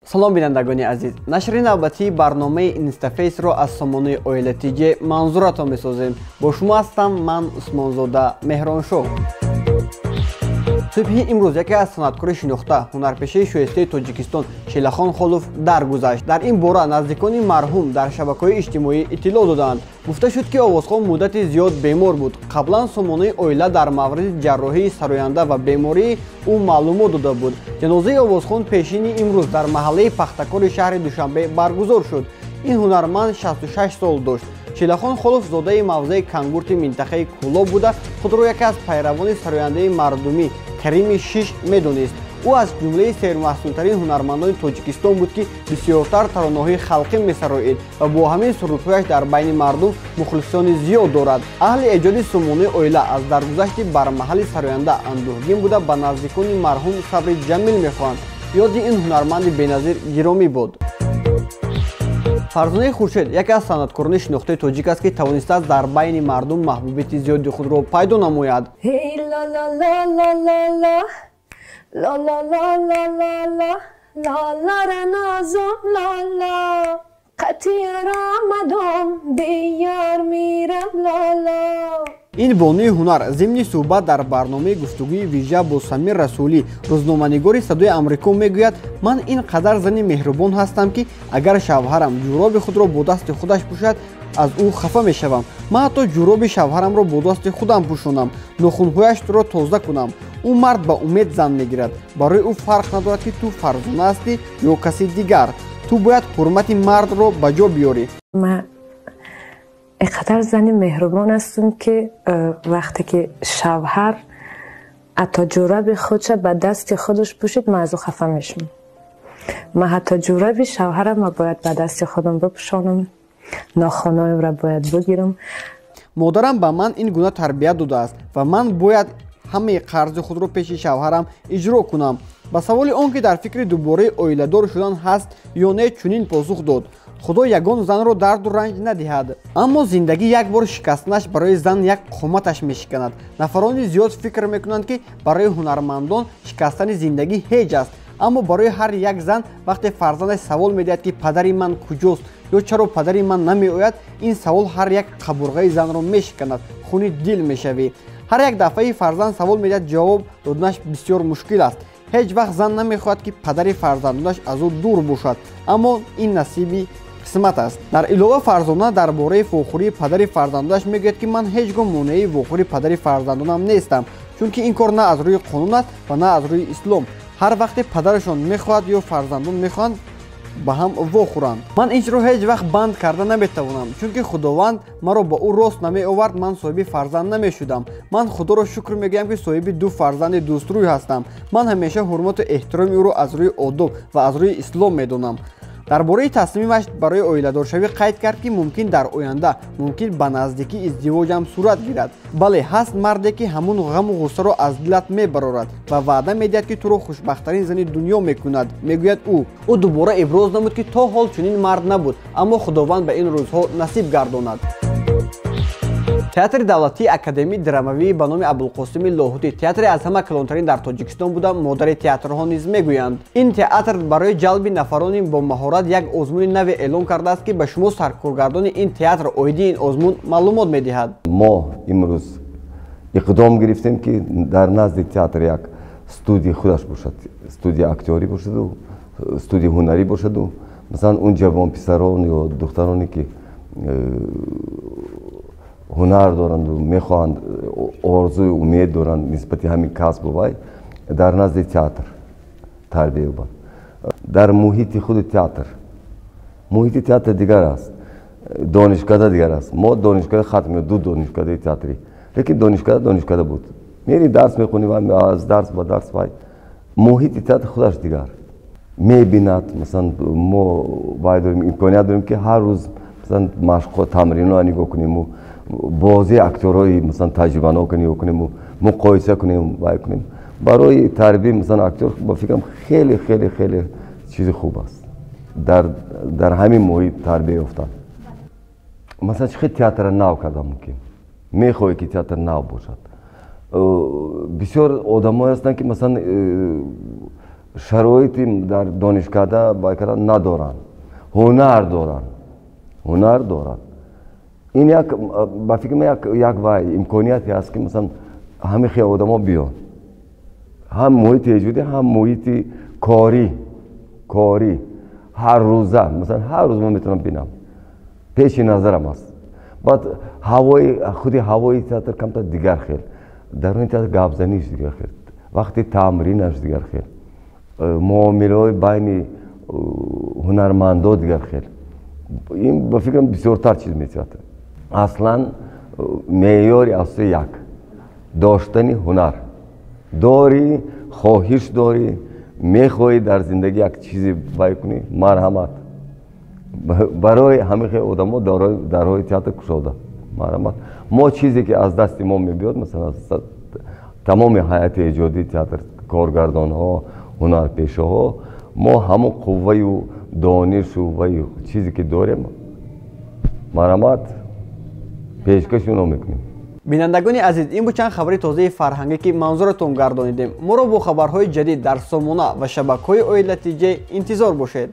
Салом, бинандагони азиз. Нашри навбатии барномаи Инстафейсро аз сомонаи Оила ТЖ манзуратон месозем. Бо шумо ҳастам ман, Усмонзода Меҳроншоҳ. Субҳи имрӯз яке аз санъаткори шинохта, ҳунарпешаи шоистаи Тоҷикистон Шелахон Холов даргузашт. Дар ин бора наздикони марҳум дар шабакаҳои иҷтимоӣ иттилоъ доданд. Гуфта шуд, ки овозхон муддати зиёд бемор буд. Қаблан сомонаи Оила дар мавриди ҷарроҳии сароянда ва бемории ӯ маълумот дода буд. Ҷанозаи овозхон пешини имрӯз дар маҳаллаи Пахтакори шаҳри Душанбе баргузор шуд. Ин ҳунарманд 66 сол дошт. Шелахон Холов зодаи мавзеи Кангурти минтақаи Кӯлоб буда, худро яке аз пайравони сарояндаи мардумӣ Карими Шиш медонист. Ӯ аз ҷумлаи сермаҳсултарин ҳунармандони Тоҷикистон буд, ки бисёртар таронаҳои халқӣ месароид ва бо ҳамин сурудҳояш дар байни мардум мухлисони зиёд дорад. Аҳли эҷоди сомонаи Оила аз даргузашти бармаҳали сароянда андӯҳгин буда, ба наздикони марҳум сабри ҷамил мехоҳанд. Ёди ин ҳунарманди беназир гиромӣ буд. Фарзонаи Хуршед яке аз санъаткорони шинохтаи тоҷик аст, ки тавонистааст дар байни мардум маҳбубияти зиёди худро пайдо намояд. Hey la la la la la la la la la la la la la la ra назом la la қатир омадом беёр мирам ла ла. Ин бонуи ҳунар зимни суҳбат дар барномаи гуфтугӯи вижа бо Самир Расулӣ, рӯзноманигори Садои Амрико, мегӯяд: «Ман ин қадар зани меҳрубон ҳастам, ки агар шавҳарам ҷӯроби худро бо дасти худаш пӯшад, аз ӯ хафа мешавам. Ман ҳатто ҷӯроби шавҳарамро бо дасти худам пӯшонам, нохунҳояшро тоза кунам. Ӯ мард ба умед зан мегирад. Барои ӯ фарқ надорад, ки ту Фарзона ҳастӣ ё каси дигар. Ту бояд ҳурмати мардро ба ҷо биёрӣ.» Ман инқадар зани меҳрубон ҳастам, ки вақте ки шавҳар ҳатто ҷӯраби худша ба дасти худаш пӯшид, ман аз ӯ хафа мешавам. Ман ҳатто ҷӯраби шавҳарамро бояд ба дасти худам бипӯшонам, нохунҳоямро бояд бигирам. Модарам ба ман ин гуна тарбият додааст ва ман бояд ҳамаи қарзи худро пеши шавҳарам иҷро кунам. Ба саволи он ки дар фикри дубораи оиладор шудан ҳаст ё не, чунин посух дод: «Худо ягон занро дарду ранҷ надиҳад, аммо зиндагӣ як бор шикастанаш барои зан як қоматаш мешиканад. Нафарони зиёд фикр мекунанд, ки барои ҳунармандон шикастани зиндагӣ ҳеҷ аст, аммо барои ҳар як зан, вақте фарзандаш савол медиҳад, ки падари ман куҷост ё чаро падари ман намеояд, ин савол ҳар як қабурғаи занро мешиканад, хуни дил мешавӣ. Ҳар як дафъаи фарзанд савол медиҳад, ҷавоб доданаш бисёр мушкил аст. Ҳеҷ вақт зан намехоҳад, ки падари фарзандонаш аз ӯ дур бошад, аммо ин насиби қисмат аст.» Дар илова Фарзона дар бораи вохӯрии падари фарзандонаш мегӯяд, ки ман ҳеҷ гоҳ монеаи вохӯрии падари фарзандонам нестам, чунки ин кор на аз рӯи қонун аст ва на аз рӯи ислом. Ҳар вақте падарашон мехоҳад ё фарзандон мехоҳанд, ба ҳам вохӯранд. Ман ин чиро ҳеҷ вақт банд карда наметавонам, чунки Худованд маро ба ӯ рост намеовард, ман соҳиби фарзанд намешудам. Ман Худоро шукр мегӯям, ки соҳиби ду фарзанди дӯстрӯй ҳастам. Ман ҳамеша ҳурмату эҳтироми ӯро аз рӯи одоб ва аз рӯи ислом медонам. Дар бораи тасмимаш барои оиладоршавӣ қайд кард, ки мумкин дар оянда, мумкин ба наздикӣ издивоҷам сурат гирад. Бале, ҳаст марде, ки ҳамун ғаму ғуссаро аз дилат мебарорад ва ваъда медиҳад, ки туро хушбахттарин зани дунё мекунад, мегӯяд ӯ. Ӯ дубора иброз намуд, ки то ҳол чунин мард набуд, аммо Худованд ба ин рӯзҳо насиб гардонад. Театри давлатии академии драмавии ба номи Абулқосими Лоҳутӣ театре аз ҳама калонтарин дар Тоҷикистон буда, модари театрҳо низ мегӯянд. Ин театр барои ҷалби нафарони бо маҳорат як озмуни наве эълон кардааст, ки ба шумо саркоргардони ин театр оиди ин озмун маълумот медиҳад. Мо имрӯз иқдом гирифтем, ки дар назди театр як студияи худаш бошад, студияи актёрӣ бошаду студияи ҳунарӣ бошаду масалан, он ҷавонписарон ё духтароне, ки ҳунар доранду мехоҳанд, орзую умед доранд нисбати ҳамин касбу вай, дар назди театр тарбия ёбанд, дар муҳити худи театр. Муҳити театр дигар аст, донишкада дигар аст. Мо донишкада хатм, ду донишкадаи театрӣ, лекин донишкада донишкада буд. Мери, дарс мехонӣ, аз дарс ба дарс. Вай муҳити театр худаш дигар мебинад. Масалан, мо вай дорем, имконият дорем, ки ҳар рӯз, масалан, машқҳо, тамринҳоро нигоҳ куниму бозии актёрҳои, масалан, таҷрибанока нигоҳ кунему муқоиса кунем, вай кунем. Барои тарбияи, масалан, актёр, ба фикрам, хеле, хеле, хеле чизи хуб аст дар ҳамин муҳит тарбия ёфтан. Масалан, чӣ хел театра нав кардан мумкин? Мехоҳӣ, ки театр нав бошад. Бисёр одамое ҳастанд, ки, масалан, Шароити дар донишкада байкада надоранд, ҳунар доранд, ҳунар доранд. Ин як, ба фикри ман, як вай имконияте аст, ки масалан ҳамин хел одамо биён, ҳам муҳити эҷодӣ, ҳам муҳити корӣ ҳар рӯза. Масалан, ҳар рӯз ман метавонам бинам, пеши назарам аст. Баъд ҳавои худи ҳавои театр камтар дигар хел, даруни театр гапзаниш дигар хел, вақти тамринаш дигар хел, муомилаҳои байни ҳунармандо дигар хел. Ин, ба фикрам, бисёртар чиз метиҳад. Аслан меъёри асосӣ як доштани ҳунар дорӣ, хоҳиш дорӣ, мехоҳӣ дар зиндагӣ як чизе бай кунӣ, марҳамат. Барои ҳамин хел одамо дарҳои театр кушода, марҳамат. Мо чизе ки аз дасти мо мебиёд, масалан, тамоми ҳайати эҷодии театр, коргардонҳо, ҳунарпешаҳо, мо ҳамон қувваю донишу ваю чизе ки дорем, марҳамат, пешкаши оно мекунем. Бинандагони азиз, ин буд чанд хабари тозаи фарҳангӣ, ки манзуратон гардонидем. Моро бо хабарҳои ҷадид дар сомона ва шабакаҳои Оила ТЖ интизор бошед.